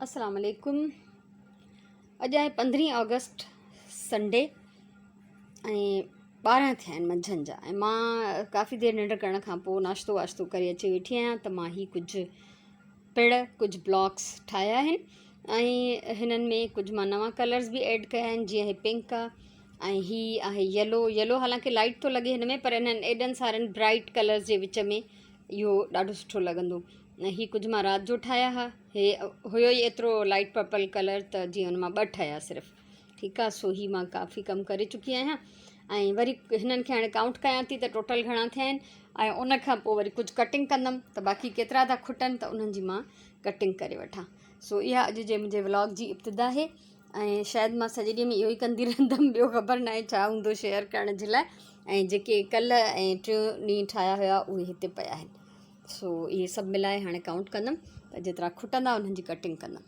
السلام عليڪم اڄ آهي پندرهين آگسٽ سنڊي ۽ 12 ٿيا آهن منجهند جا ۽ مان ڪافي دير ننڊ ڪرڻ کان پوء ناشتو واشتو ڪري اچي ويٺي آهيان ته مان هي ڪجهه پڙ ڪجهه بلاڪس ٺاهيا آهن ۽ هنن ۾ ڪجهه مان نوان ڪلرز به ايڊ ڪيا آهن جيئن هي پنڪ آهي ۽ هي آهي يلو يلو حالانڪه لائٽ ٿو لڳي هن ۾ پر انهن ايڏن سارن برائٽ ڪلرز جي وچ ۾ اهو ڏاڍو سٺو لڳندو ۽ هي ڪجهه مان رات جو ٺاهيا ها هي هيو ئي ايترو لائٽ پرپل ڪلر ته جيئن ان مان ٻه ٺهيا صرف ٺيڪ آهي سو هي مان ڪافي ڪم ڪري چڪي آهيان ۽ وري هنن کي هاڻي ڪائونٽ ڪيان ٿي ته ٽوٽل گهڻا ٿيا آهن ۽ ان کان پوء وري ڪجهه ڪٽنگ ڪندم ته باقي ڪيترا ٿا کٽن ته انهن جي مان ڪٽنگ ڪري وٺان سو اها اڄ جي منهنجي ولاگ جي ابتدا آهي ۽ شايد مان سڄي ڏينهن ۾ اهو ئي ڪندي رهندم ٻيو خبر ناهي ڇا هوندو شيئر ڪرڻ جي لاء ۽ جيڪي ڪلهه ۽ ٽيون ڏينهن ٺاهيا هيا اهي هتي پيا آهن سو اهي سڀ ملائي هاڻي ڪائونٽ ڪندم ته جيترا کٽندا انهن جي ڪٽنگ ڪندم.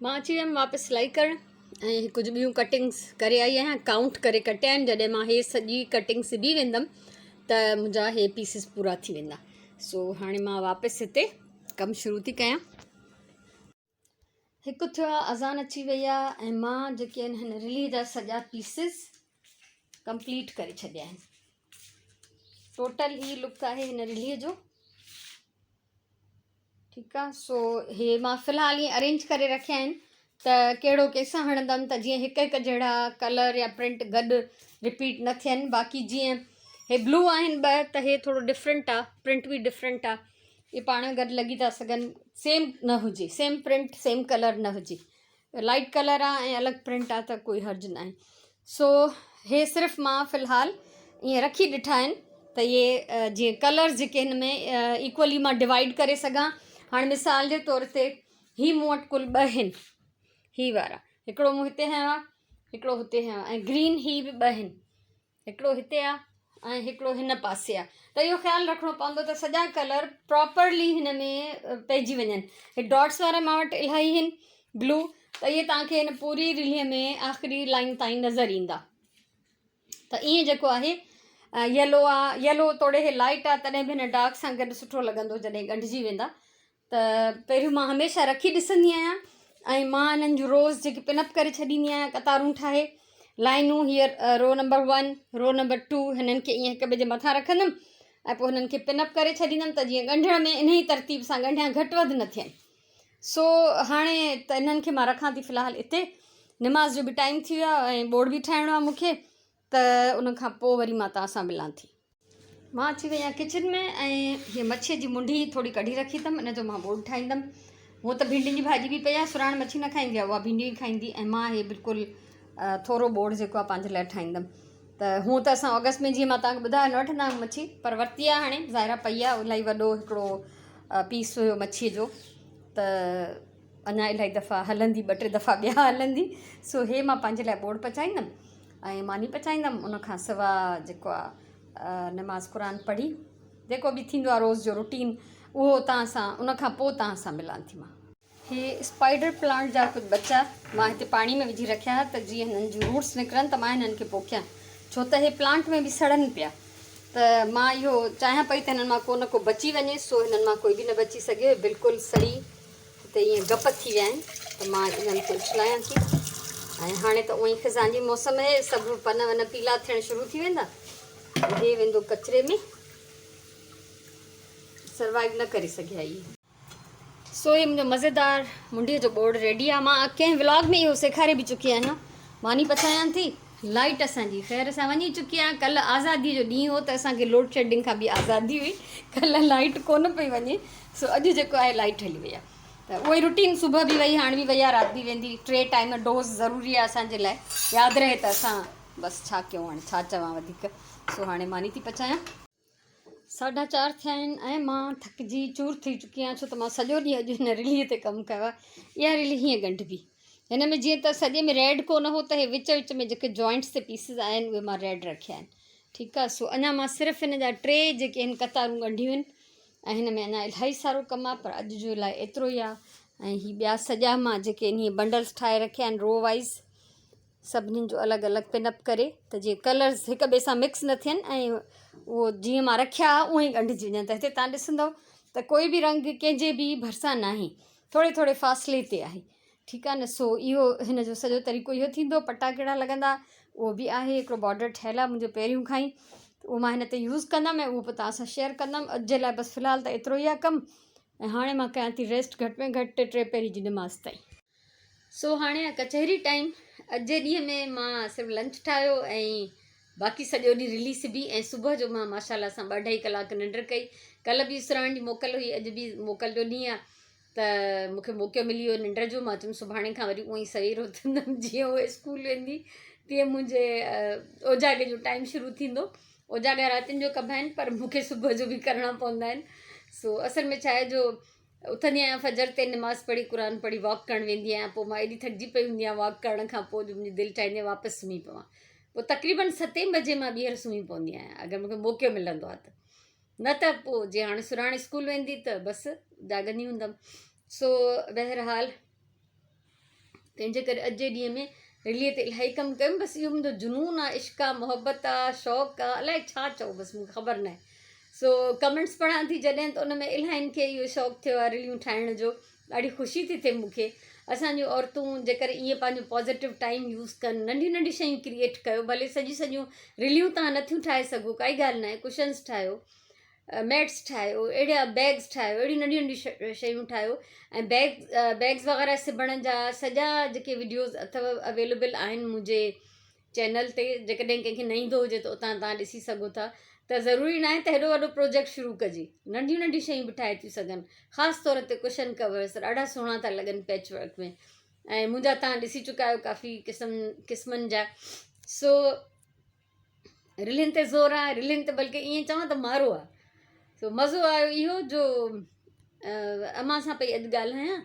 مان اچي ويم واپس سلائي ڪرڻ ۽ ڪجهه ٻيون ڪٽنگس ڪري آئي آهيان ڪائونٽ ڪري ڪٽيا آهن جڏهن مان هي سڄي ڪٽنگ سبي ويندم ته منهنجا هي پيسز پورا ٿي ويندا سو هاڻي مان واپس هتي ڪم شروع ٿي ڪيان. هڪ ٿيو آ اذان اچي وئي آ ۽ مان جيڪي آهن هن رلي جا سڄا پيسز ڪمپليٽ ڪري ڇڏيا آهن ٽوٽل هي لڪ آهي هن رلي جو ٺيڪ آ سو هي مان في الحال ائين ارينج ڪري رکيا آهن ته ڪهڙو ڪنهن سان هڻندم ته جيئن هڪ هڪ جهڙا ڪلر يا پرنٽ گڏ رپيٽ نه ٿين باقي جيئن هي بلو آهن ٻه ته هي ٿورو ڊفرنٽ آ پرنٽ به ڊفرنٽ آ اهي پاڻ ۾ گڏ لڳي ٿا سگهن سيم نه هجي سيم پرنٽ سيم ڪلر نه هجي لائٽ ڪلر آ ۽ الڳ پرنٽ آ ته ڪوئي حرج نه آهي سو هي صرف مان في الحال ائين رکي ڏٺا آهن ته اهي جيئن ڪلرز جيڪي هن ۾ ايڪولي مان ڊوائيڊ ڪري سگهان هاڻي مثال جي طور تي هي مون وٽ ڪل ٻه آهن هي وارا هڪڙو مون هتي هنيو آهي هڪڙو هتي هنيو آهي ۽ گرين هي به ٻه آهن هڪڙو هتي آ ۽ هڪڙو هن پاسي آ ته اهو خيال رکڻو پوندو ته سڄا ڪلر پراپرلي هن ۾ پئجي وڃن. هي ڊاٽس وارا مان وٽ الاهي آهن بلو ته اهي توهان کي هن پوري رلي ۾ آخري لائن تائين نظر ايندا ته ائين جيڪو آهي يلو آ يلو توڙي هي لائٽ آ تڏهن به هن ڊارڪ سان گڏ سٺو لڳندو جڏهن ڳنڍجي ويندا ته پهريون مان هميشه رکي ڏسندي آهيان ۽ مان انهن جون روز جيڪي پن اپ ڪري ڇڏيندي آهيان قطارون ٺاهي لائنون هيء row number one row number two هنن کي ائين هڪ ٻئي جي مٿان رکندم ۽ پوء هنن کي پن اپ ڪري ڇڏيندم ته جيئن ڳنڍڻ ۾ انهي ترتيب سان ڳنڍيان گهٽ وڌ نه ٿين سو هاڻي ته انهن کي مان رکان ٿي في الحال اتي نماز جو به ٽائيم ٿي ويو آهي ۽ ٻوڙ به ٺاهڻو آهي مون کي ته ان کان پوء وري مان توهان سان ملان ٿي. مان اچي وئي آهيان ڪچن ۾ ۽ هيء مڇيء جي منڍي ٿوري ڪڍي رکي اٿم ان جو مان ٻوڙ ٺاهيندم. هونء ته ڀينڊين جي ڀاڄي به پئي آهي سراڻ مڇي نه کائيندي آهي اها ڀينڊيون ئي کائيندي ۽ مان هي بلڪل ٿورو ٻوڙ جيڪو آهي پنهنجي لاء ٺاهيندم ته هونء ته اسان آگسٽ ۾ جيئن مان توهان کي ٻڌايو نه وٺندا آهيون مڇي پر ورتي آهي هاڻي ظاهر آهي پئي آهي الاهي وڏو هڪڙو پيس هيو مڇيء جو ته اڃا الاهي دفعا هلندي ٻه ٽي دفعا ٻيا هلندي سو هي مان پنهنجي لاء ٻوڙ پچائيندم ۽ ماني پچائيندم ان کان سوا جيڪو آهي نماز قرآن پڙهي جيڪو به ٿيندو آهي روز جو روٽين اهو توهان سان ان کان پوء توهان سان ملان ٿي مان. هي اسپائيڊر پلانٽ جا ڪجهه ٻچا مان هتي پاڻي ۾ وجهي رکيا ها ته جيئن هنن جون روٽس نڪرن ته مان هنن کي پوکيان ڇو ته هي پلانٽ ۾ به سڙن پيا ته مان اهو چاهيان پئي ته هنن مان ڪو نه ڪو بچي وڃي سو هنن مان ڪوئي به نه بچي سگهيو بلڪل سڙي هتي ائين گپ ٿي ويا آهن ته مان انهن کي اڇلايان ٿي ۽ هاڻي ته اونئي خزان جي موسم آهي سڀ پن ون پيلا ٿيڻ شروع ٿي ويندا. هي ويندو ڪچري ۾ سروائيو نه ڪري سگهيا اهي. سو هي منهنجو مزيدار منڊيء جو ٻوڙ ريڊي آهي. مان ڪنهن ولاگ ۾ اهو سيکاري به چڪي آهيان. ماني پچايان ٿي. لائيٽ اسان جي خير سان وڃي چڪي آهي. ڪلهه آزادي جو ڏينهن هو ته اسان کي لوڊ شيڊنگ کان به آزادي هئي. ڪلهه لائيٽ ڪونه پئي وڃي سو اڄ جيڪو آهي لائيٽ هلي وئي آهي ته اهو ئي روٽين صبح به وئي هاڻ به وئي آهي رات به ويندي. ٽي ٽائيم ڊوز ضروري آهي اسان جي لاء. ياد رهي ته اسان بس ڇا ڪيون هاڻي ڇا چوان وڌيڪ سو هاڻي ماني ٿي پچايان. ساڍا چار ٿيا آهن ۽ مان ٿڪجي چور ٿي چڪي آهيان ڇو ته مان سڄو ڏينهن اڄ هن رليء تي ڪم ڪيو آهي. اها رلي هيئن ڳنڍبي. هن ۾ جيئن ته سڄي ۾ ريڊ ڪو نه هو ته هي وچ وچ ۾ جيڪي جوائنٽس تي پيسز آيا آهن اهي مان ريڊ رکيا آهن. ٺيڪ آهي سو اڃا مان صرف هن جا ٽي جيڪي آهن قطارون ڳنڍيون آهن ۽ هن ۾ اڃا الاهي سارو ڪم آهي پر اڄ جو لاء ايترو ئي آهي ۽ هي ٻيا سڄا مان جيڪي انهي بنڊلس ٺاهي رکيا آهن رو وائز سڀني جو الڳ الڳ پن اپ ڪري ته جيئن ڪلرز هڪ ٻئي سان مڪس نه ٿين ۽ اهو جيئن مان رکيا اونئن ئي ڳنڍجي وڃن ته هتي تان ڏسندو ته ڪوئي به رنگ ڪنهن جي به ڀرسان ناهي. ٿوري ٿوري فاصلي تي آهي ٺيڪ آهي نه سو اهو هن جو سڄو طريقو اهو ٿيندو پٽا ڪهڙا لڳندا اهو به آهي هڪڙو بارڊر ٺهيل آهي منهنجو پهريون کان ئي اهو مان هن تي يوز ڪندم ۽ اهو پوء توهان سان شيئر ڪندم اڄ جي لاء بس في الحال ته ايترو ئي آهي ڪم ۽ هاڻي مان ڪيان ٿي ريسٽ گهٽ ۾ گهٽ ٽي پهري جي نماز تائين. سو هاڻي آ ڪچهري ٽائيم. اڄ جي ڏينهن ۾ مان صرف لنچ ٺاهيو ۽ باقي سڄو ڏينهن رلي سبي ۽ صبح جو مان ماشاء الله سان ٻه اڍائي ڪلاڪ ننڊ ڪئي. ڪلهه به سراڻ جي موڪل هئي اڄ به موڪل جو ڏينهن آ ته مون کي موقعو ملي ويو ننڊ جو. مان چيم سڀاڻي کان وري اونئي سوير اٿندم جيئن هوء اسڪول ويندي تيئن منهنجي اوجاڳي جو ٽائيم شروع ٿيندو. اوجاڳا راتين جو ڪبا آهن پر مون کي صبح جو به ڪرڻا پوندا آهن. سو اصل ۾ ڇا آهي جو اٿندي آهيان فجر تي نماز پڙهي قرآن پڙهي واڪ ڪرڻ ويندي آهيان پوء مان ايڏي ٿڪجي پئي هوندي آهيان واڪ ڪرڻ کان پوء جو منهنجي دل چاهيندي آهي واپس سمهي پوان پوء تقريبن ستين بجي مان ٻيهر سمهي پوندي آهيان اگر مونکي موقعو ملندو آهي ته نه ته پوء جي هاڻي سراڻ اسڪول ويندي ته بس جاڳندي هوندم سو بهرحال تنهن جي ڪري اڄ جي ڏينهن ۾ رليء تي الاهي ڪم ڪيم بس اهو منهنجو جنون آ عشق آ محبت آ شوق آ الائي ڇا چئو بس مونکي خبر ناهي سو ڪمينٽس پڙهان ٿي جڏهن ته ان ۾ الاهين کي اهو شوق ٿيو آ رليون ٺاهڻ جو ڏاڍي خوشي ٿي ٿئي مونکي اسان جون عورتون جيڪر ائين پنهنجو پازيٽو ٽائيم يوز ڪن ننڍيون ننڍيون شيون ڪريئيٽ ڪيو ڀلي سڄيون سڄيون رليون تان نٿيون ٺاهي سگهو ڪائي ڳالهه ناهي ڪشنس ٺاهيو ميٽس ٺاهيو اهڙا بيگز ٺاهيو اهڙيون ننڍيون ننڍيون شيون ٺاهيو ۽ بيگ بيگز وغيره سبڻ جا سڄا جيڪي وڊيوز اٿو اويليبل آهن منهنجي چينل تي جيڪڏهن ڪنهن کي نه ايندو هجي ته اتان تان ڏسي سگهو ٿا ته ضروري ناهي ته هيڏو وڏو پروجيڪٽ شروع ڪجي ننڍيون ننڍيون شيون به ٺاهي ٿيون سگهن خاص طور تي ڪشن ڪورس ڏاڍا سهڻا ٿا لڳن پيچ ورڪ ۾ ۽ منهنجا تان ڏسي چڪا آهيو ڪافي قسم قسمن جا سو رلين تي زور آهي رلين تي بلڪه ائين چوان ته مارو آهي سو مزو آيو اهو جو امان سان پئي اڄ ڳالهايان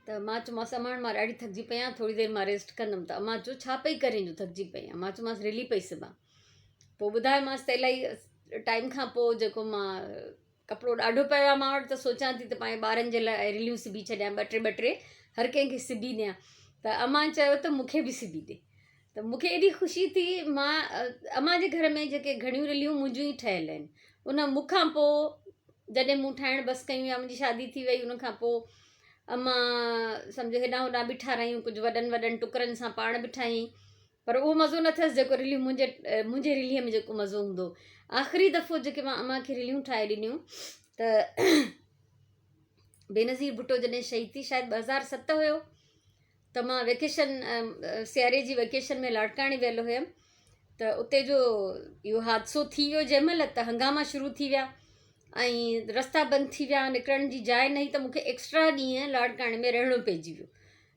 ته مان چيومانس امان مان ڏاڍي ٿڪجي پئي آهيان ٿوري دير مان ريسٽ ڪندم ته امان چيو ڇا پئي ڪرين جو ٿڪجي پئي آهين مان چيومانس رلي پئي سبان پوء ٻڌايومانس ته الاهي ٽائيم کان پوء جيڪو مان ڪپڙو ڏاڍو پيو آهي مان وٽ ته سوچان ٿي ته پنهنجي ٻارن جي لاء رليون سبي ڇڏيان ٻه ٽي ٻه ٽي هر ڪنهن کي سبي ڏيان ته امان چيو ته مون کي به سبي ڏي ته مون کي ايڏي خوشي ٿي مان امان جي گهر ۾ جيڪي گهڻيون رليون منهنجون ئي ٺهيل آهن ان مون کان پوء جڏهن مون ٺاهڻ بس ڪيون يا منهنجي شادي ٿي وئي ان کان پوء امان سمجهو هيڏانهن هوڏانهن به ٺارايون ڪجهه وڏن وڏن ٽڪرن سان پاڻ به ٺاهيائين پر اهو مزو نه ٿيس جيڪو رليون منهنجي منهنجي رليء ۾ جيڪو مزو هوندو آخري دفعو جيڪي مان امان کي رليون ٺاهي ڏنيون ته بينظير ڀٽو جڏهن شهيد ٿي شايد 2007 هيو ته مان ويڪيشن سياري جي ويڪيشن ۾ لاڙڪاڻي ويل هيم ته اتي جو اهو حادثو ٿي ويو جنهن مهل ته هنگاما شروع ٿي ويا ۽ رستا بند ٿي ويا نڪرڻ جي جاء نه هئي ته مونکي ايڪسٽرا ڏينهن لاڙڪاڻي ۾ رهڻو پئجي ويو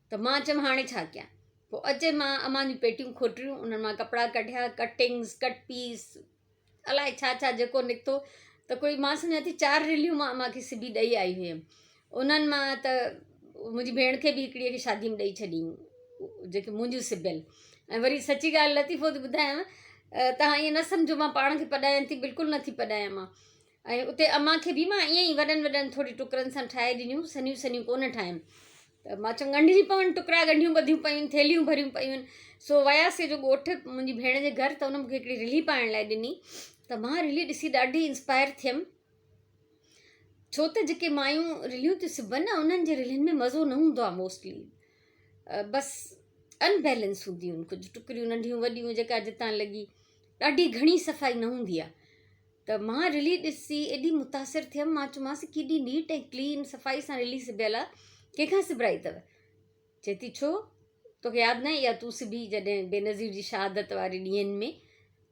ته مان چيم هاڻي ڇا ڪيان پوء اچي مان امان جون پيٽيون کوٽريون، انهن مان ڪپڙا ڪڍيا، ڪٽنگز، ڪٽ پيس، الائي ڇا ڇا جيڪو نڪتو ته ڪوئي مان سمجهان ٿي چار رليون مان امان کي سبي ڏئي آئي هيم. انهن مان ته منهنجي ڀيڻ کي به هڪڙيء کي شادي ۾ ڏئي ڇڏيم، جيڪي منهنجون سبيل. ۽ وري سچي ڳالهه لطيفو ٿي ٻڌايانو، توهان ائين نه سمجهو مان پاڻ کي پڏايان ٿي، بلڪل نه ٿي پڏايان مان. ۽ اتي امان کي به مان ائين ئي وڏن وڏن ٿوري ٽڪرن سان ٺاهي ڏنيون، سنهيون سنهيون ڪونه ٺاهيم. ته مان چيم ڳنڍجي پون ٽڪرا ڳنڍيون ٻڌيون پيون ٿيلهيون ڀريون پيون آهن سو وياسي جو ڳوٺ منهنجي ڀيڻ جي گهر ته ان مونکي هڪڙي رلي پائڻ لاء ڏني ته مان رلي ڏسي ڏاڍي انسپائر ٿيم ڇو ته جيڪي مايون رليون ٿيون سبن نه انهن جي رلين ۾ مزو نه هوندو آهي موسٽلي بس ان بيلنس هونديون آهن ڪجهه ٽڪريون ننڍيون وڏيون جيڪا جتان لڳي ڏاڍي گهڻي صفائي نه هوندي آهي ته مان رلي ڏسي ايڏي متاثر ٿيم مان چيومانس ڪيڏي نيٽ ۽ ڪلين صفائي سان رلي سبيل آ ڪنهن کان سبرائي اٿو چئي ٿي ڇو توکي ياد ناهي اها تون سبي جڏهن بينظير جي شهادت واري ڏينهن ۾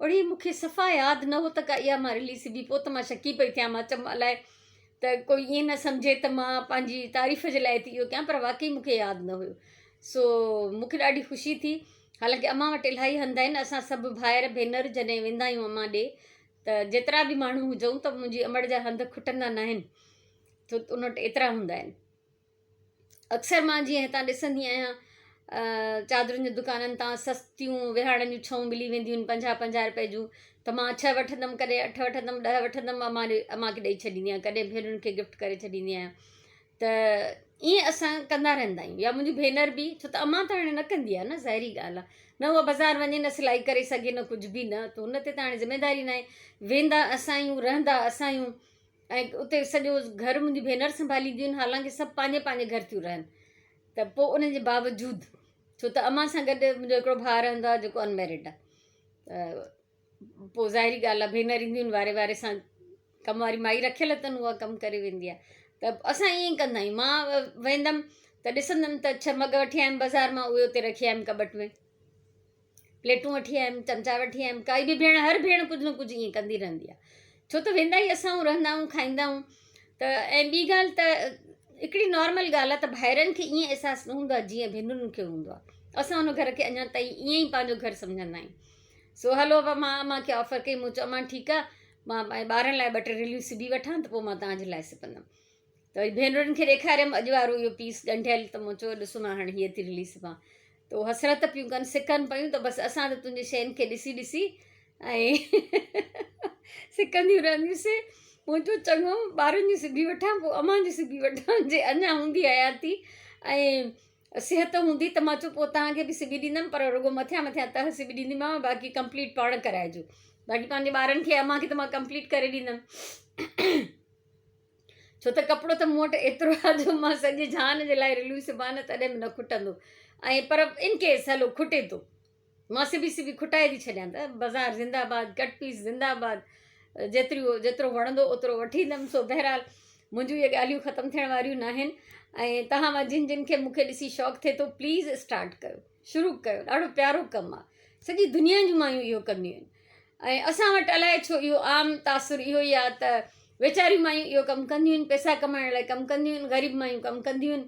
اڙي مونکي صفا ياد نه هو ته ڪا اها مان رلي سبي پوء ته مان شڪي پئي ٿيان مان چيم الائي ته ڪوئي ائين نه سمجهي ته مان پنهنجي تعريف جي لاء ٿي اهو ڪيان پر واقعي مونکي ياد نه هيو سو مونکي ڏاڍي خوشي ٿي حالانڪه امان وٽ الاهي هنڌ آهن اسان سڀ ڀائر ڀينر جڏهن ويندا آهيون امان ڏي ته جيترا به ماڻهو هجون ته منهنجي امڙ جا هنڌ کٽندا ناهن ڇو ته ان وٽ ايترا هوندا آهن اڪثر مان جيئن هتان ڏسندي آهيان چادرن جي دڪانن تان سستيون وهاڻن جون ڇئون ملي وينديون آهن پنجاهه پنجاهه روپئي جون ته مان ڇهه وٺندم ڪڏهن اٺ وٺندم ڏهه وٺندم امان امان کي ڏئي ڇڏيندي آهيان ڪڏهن ڀينرن کي گفٽ ڪري ڇڏيندي آهيان ته ائين اسان ڪندا رهندا آهيون يا منهنجي ڀينر به ڇو ته امان ته هاڻي نه ڪندي آهي نه ظاهري ڳالهه آهي نه اها بازار وڃي نه سلائي ڪري سگهي نه ڪجهه به نه ته هن تي ته هاڻي ذميداري ناهي ويندا اسان آهيون رهندا اسان آهيون ۽ اتي سڄو گهر منهنجي ڀينر سنڀالينديون آهن حالانڪه سڀ پنهنجي پنهنجي گهر ٿيون رهن ته پوء ان جي باوجود ڇو ته امان سان گڏ منهنجو هڪڙو ڀاء رهندو آهي جيڪو ان ميرڊ آهي ته پوء ظاهري ڳالهه آهي ڀينر اينديون آهن واري واري سان ڪم واري مائي رکيل اٿن اها ڪم ڪري ويندي آهي ته اسان ائين ئي ڪندا آهيون مان ويندم ته ڏسندم ته ڇهه مگ وٺي آيم بازار مان اهي اتي رکي آيم ڪٻٽ ۾ پليٽون وٺي آيم چمچا وٺي آيم ڪائي به ڀيڻ هر ڀيڻ ڪجهه نه ڪجهه ائين ڪندي رهندي آهي ڇو ته ويندا ئي اسان رهندا آهيون کائيندا آهيون ته ۽ ٻي ڳالهه ته هڪڙي نارمل ڳالهه آهي ته ڀائرن کي ائين احساس نه هوندو آهي جيئن ڀينرن کي هوندو آهي اسان ان گهر کي اڃا تائين ائين ئي پنهنجو گهر سمجهندا آهيون سو هلو بابا مان امان کي آفر ڪئي مون چيو امان ٺيڪ آهي مان پنهنجي ٻارن لاء ٻه ٽي رليون سبي وٺان ته پوء مان توهان جي لاء سبندم ته وري ڀينرن کي ڏيکاريم اڄ وارو اهو پيس ڳنڍيل ته مون چيو ڏسو مان هاڻي هيء ٿي رلي سبان ته هو حسرت پيون ڪن سڪن پيون ته بس اسان ته تنهنجي شين کي ڏسي ڏسي ۽ سڪنديون رهنديون سي مون چيو چڱو ٻارن جون سبي وٺان پوء امان جون سبي وٺان جي اڃا هوندي حياتي ۽ صحت هوندي ته مان چيو پوء توهان کي به سبي ڏيندم پر رڳو مٿيان مٿيان تهه سبي ڏينديمانو باقي ڪمپليٽ پاڻ ڪرائجو باقي پنهنجي ٻارن کي امان کي ته مان ڪمپليٽ ڪري ڏيندم ڇو ته ڪپڙو ته مون وٽ ايترو آهي جو مان سڄي جهان جي لاء رليون سبان نه تڏهن به نه کٽندو ۽ پر ان ڪيس هلو کٽي ٿو مان سبي سبي کٽائي ٿي ڇڏيان ته بازار زنده آباد ڪٽ پيس زنده آباد جيتريون جيترو وڻندو اوترو وٺي ايندم سو بهرحال منهنجون اهي ڳالهيون ختم ٿيڻ واريون ناهن ۽ توهان مان جن جن کي مون کي ڏسي شوق ٿئي ٿو پليز اسٽارٽ ڪيو شروع ڪيو ڏاڍو پيارو ڪم آهي سڄي دنيا جون مايون اهو ڪنديون آهن ۽ اسان وٽ الائي ڇو اهو عام تاثر اهو ئي آهي ته ويچاريون مايون اهو ڪم ڪنديون آهن پئسا ڪمائڻ لاء ڪم ڪنديون آهن غريب مايون ڪم ڪنديون آهن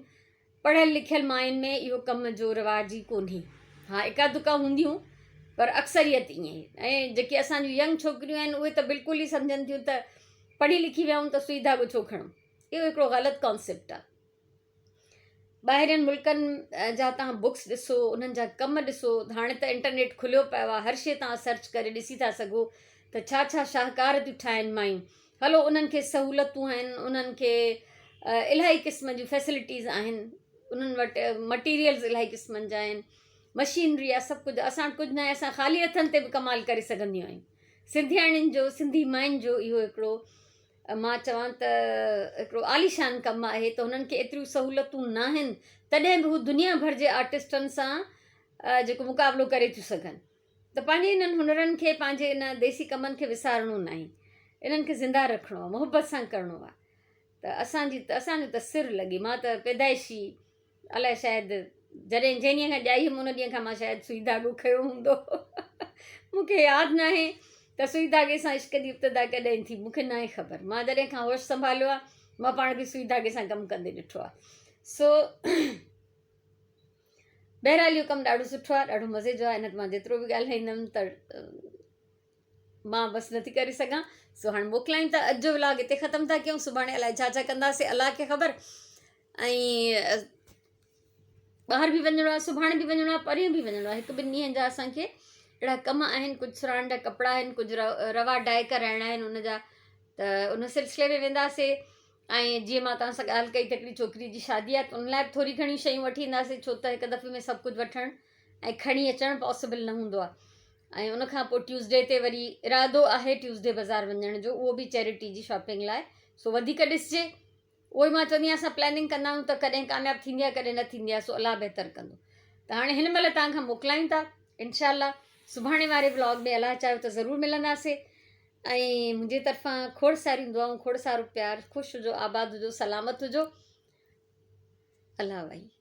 پڙهيل لکيل ماين ۾ اهو ڪم جو رواج ئي ڪونهي ها اڪا دڪا هونديون پر اڪثريت ائين ۽ جيڪي اسان جون ينگ ڇوڪريون آهن اهي ته بلڪل ئي سمجهن ٿيون ته پڙهي لکي ويا آهيون ته سوئي ڌاڳو ڇو کڻون اهو هڪڙو غلط ڪانسيپٽ آهي ٻاهرين ملڪن جا توهان بڪس ڏسو انهن جا ڪم ڏسو هاڻي ته انٽرنيٽ کليو پيو آهي هر شي توهان سرچ ڪري ڏسي ٿا سگهو ته ڇا ڇا شاهڪار ٿيون ٺاهن مايون هلو انهن کي سهولتون آهن انهن کي الاهي قسم جون فيسلٽيز آهن انهن وٽ مٽيريلز الاهي قسمن جا آهن مشينري آهي سڀ ڪجهه اسان وٽ ڪجهه ناهي اسان خالي هٿن تي به ڪمال ڪري سگهنديون آهيون سنڌياڻين جو سنڌي ماين جو اهو هڪڙو مان چوان ته هڪڙو عاليشان ڪم آهي ته هنن کي ايتريون سهولتون ناهن تڏهن به هو دنيا ڀر جي آرٽسٽن سان جيڪو مقابلو ڪري ٿيون سگهن ته پنهنجي انهن هنرن کي پنهنجي ان ديسي ڪمن کي وسارڻو ناهي انهن کي زنده رکڻو آهي محبت سان ڪرڻو آهي ته اسان جي اسان جو ته سر لڳي مان ته پيدائشي الائي شايد جڏهن جنهن ڏينهن کان ڄائي هيم ان ڏينهن کان مان شايد سوئي ڌاڳو کنيو هوندو مون کي ياد ناهي ته سوئي ڌاڳي سان عشق جي ابتدا ڪڏهن ٿي مون کي ناهي خبر مان جڏهن کان هوش سنڀاليو آهي مان پاڻ کي سوئي ڌاڳي سان ڪم ڪندي ڏٺو آهي سو بهرحال اهو ڪم ڏاڍو سٺو آهي ڏاڍو مزي جو آهي ان تي مان جيترو به ڳالهائيندم ته مان بس نٿي ڪري سگهان سو هاڻي موڪلايون ٿا اڄ جو ولاگ هتي ختم ٿا ڪيون سڀاڻي الائي ڇا ڇا ڪنداسي الله کي خبر ۽ ٻاهر به وڃڻو آهي سڀاڻي به وڃڻو آهي پريون به وڃڻو آهي هڪ ٻن ڏينهن جا اسانکي اهڙا ڪم آهن ڪجهه سراڻ جا ڪپڙا آهن ڪجهه روا ڊائي ڪرائڻا آهن ان جا ته ان سلسلي ۾ وينداسي ۽ جيئن مان توهان سان ڳالهه ڪئي ته هڪڙي ڇوڪري جي شادي آهي ته ان لاء به ٿوري گهڻيون شيون وٺي اينداسي ڇو ته هڪ دفعي ۾ سڀ ڪجهه وٺڻ ۽ کڻي اچڻ پاسبل نه هوندو آهي ۽ ان کان پوء ٽيوزڊي تي وري ارادو آهي ٽيوزڊي بازار وڃڻ جو اهو به چيرٽي جي شاپنگ لاء سو وڌيڪ ڏسجي اهو ئي مان چوندي آهيان اسان پلاننگ ڪندا آهيون ته ڪڏهن ڪامياب ٿيندي آهي ڪڏهن نه ٿيندي آهي سو الله بهتر ڪندو ته هاڻي هن مهل توهان کان موڪلايون ٿا انشاء الله سڀاڻي واري ولاگ ۾ الله چاهيو ته ضرور ملنداسي ۽ منهنجي طرفان کوڙ ساريون دعائون کوڙ سارو پيار خوش هجو آباد هجو سلامت هجو الله وحي.